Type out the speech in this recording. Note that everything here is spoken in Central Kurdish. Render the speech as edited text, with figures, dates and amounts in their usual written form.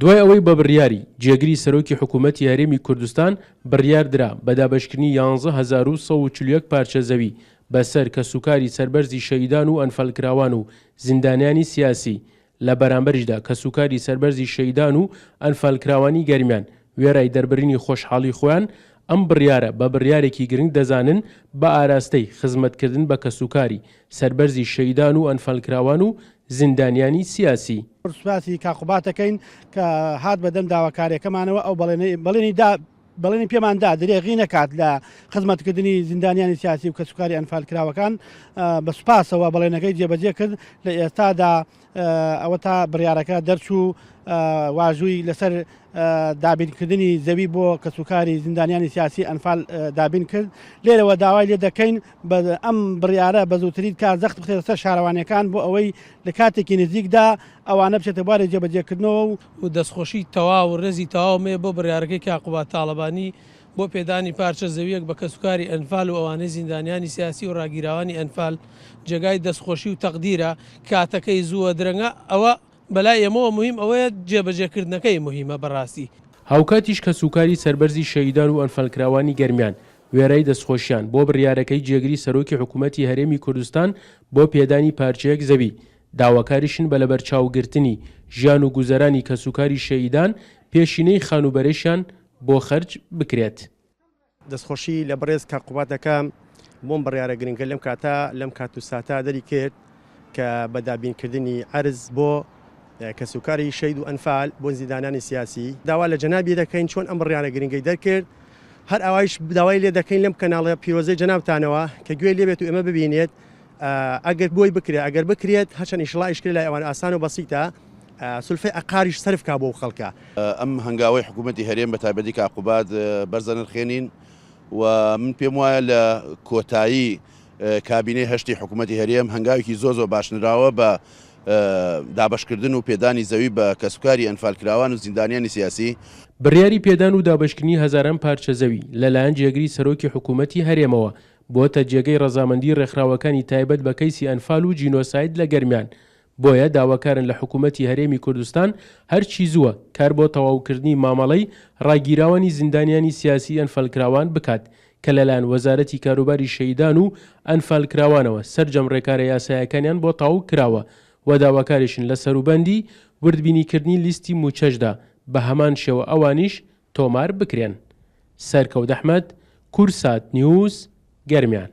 دوای ئەوەی بە بڕیاری جێگری سەرۆکی حکوومەتی هەرێمی کوردستان بڕیار درا بە دابەشکردنی 11141 پارچە زەوی بەسەر کەسوکاری سەربەرزی شەهیدان و ئەنفالکراوان و زیندانیانی سیاسی، لە بەرامبەریشدا کەسوکاری سەربەرزی شەهیدان و ئەنفالکراوانی گەرمیان وێرای دەربرینی خۆشحاڵی خۆیان ئەم بڕیارە بە بڕیارێکی گرنگ دەزانن بە ئاراستەی خزمەتکردن بە کەسوکاری سەربەرزی شەهیدان و ئەنفالکراوان و زیندانیانی سیاسی. سوپاسی کاک قوباد دەکەین کە هات بەدەم داواکاریەکەمانەوە ئەو بەڵێنی دا بەڵێنی پێمان دا درێغی نەکات لە خزمەتکردنی زیندانیانی سیاسی و کەسوکاری ئەنفالکراوەکان بە سوپاسەوە بەڵێنەکەی جێبەجێ کرد لە ئێستادا ئەوە تا بڕیارەکە دەرچوو واژووی لەسەر دابینکردنی زەوی بۆ کەسوکاری زیندانیانی سیاسی ئەنفال دابین کرد لێرەوە داوای لێ دەکەین بە ئەم بڕیارە بە زووترین کات زەخت بخرێتە سەر شارەوانیەکان بۆ ئەوەی لە کاتێکی نزیکدا ئەوانە بچێتە بواری جێبەجێکردنەوە و و دەستخۆشی تەواو و ڕێزی تەواوم هەیە بۆ بڕیارەکەی کاک قوباد تاڵەبانی بۆ پێدانی پارچە زەوییەک بە کەسوکاری ئەنفال و ئەوانەی زیندانیانی سیاسی و ڕاگیراوانی ئەنفال جێگای دەستخۆشی و تەقدیرە، کاتەکەی زووە درەنگە ئەوە بەلای ئێمەوە موهیم ئەوەیە جێبەجێکردنەکەی موهیمە بەڕاستی. هاوکاتیش کەسوکاری سەربەرزی شەهیدان و ئەنفالکراوانی گەرمیان وێرای دەستخۆشیان بۆ بڕیارەکەی جێگری سەرۆکی حکومەتی هەرێمی کوردستان بۆ پێدانی پارچەیەک زەوی، داواکاریشن بە لەبەرچاوگرتنی ژیان و گوزەرانی کەسوکاری شەهیدان پێشینەی خانووبەرەشیان بۆ خەرج بکرێت. دەستخۆشی لە بەڕێز کاک قوباد دەکەم بۆم بڕیارە گرنگە لەم کاتە لەم کات و ساتە دەری کرد کە بە دابینکردنی عەرز بۆ کەسوکاری شەید و ئەنفال بۆ زیندانانی سیاسی داوا لە جەنابی دەکەین چۆن ئەم بڕیارە گرنگەی دەرکرد هەر ئاوایش داوای لێ دەکەین لەم کەناڵە پیرۆزەی جەنابتانەوە کە گوێی لێ بێت و ئێمە ببینێت ئەگەر بۆی بکرێت ئەگەر بکرێت هەرچەند ئیشڵا ئیشکرێ لای ئەوان ئاسان و بەسیتە سولفەی عەقاریش سەرف کا بۆ خەڵکە. ئەم هەنگاوەی حکوومەتی هەرێم بە تایبەتی کاک قوباد بەرز دەنرخێنین و من پێم وایە لە کۆتایی کابینەی هەشتی حکوومەتی هەرێم هەنگاوێکی زۆر زۆر باش نراوە بە دابەشکردن و پێدانی زەوی بە کەسوکاری ئەنفالکراوان و زیندانیانی سیاسی. بڕیاری پێدان و دابەشکردنی هەزاران پارچە زەوی لەلایەن جێگری سەرۆکی حکوومەتی هەرێمەوە بۆتە جێگەی ڕەزامەندی ڕێکخراوەکانی تایبەت بە کەیسی ئەنفال و جینۆساید لە گەرمیان، بۆیە داواکارن لە حکوومەتی هەرێمی کوردستان هەرچی زووە کار بۆ تەواوکردنی مامەڵەی ڕاگیراوانی زیندانیانی سیاسیی ئەنفالکراوان بکات کە لەلایەن وەزارەتی کاروباری شەهیدان و ئەنفالکراوانەوە سەرجەم ڕێکارە یاسایەکانیان بۆ تەواو کراوە و داواکاریشن لە سەروبەندی وردبینیکردنی لیستی مووچەشدا بە هەمان شێوە ئەوانیش تۆمار بکرێن. سەرکەوت ئەحمەد، کوردسات نیوز، گەرمیان.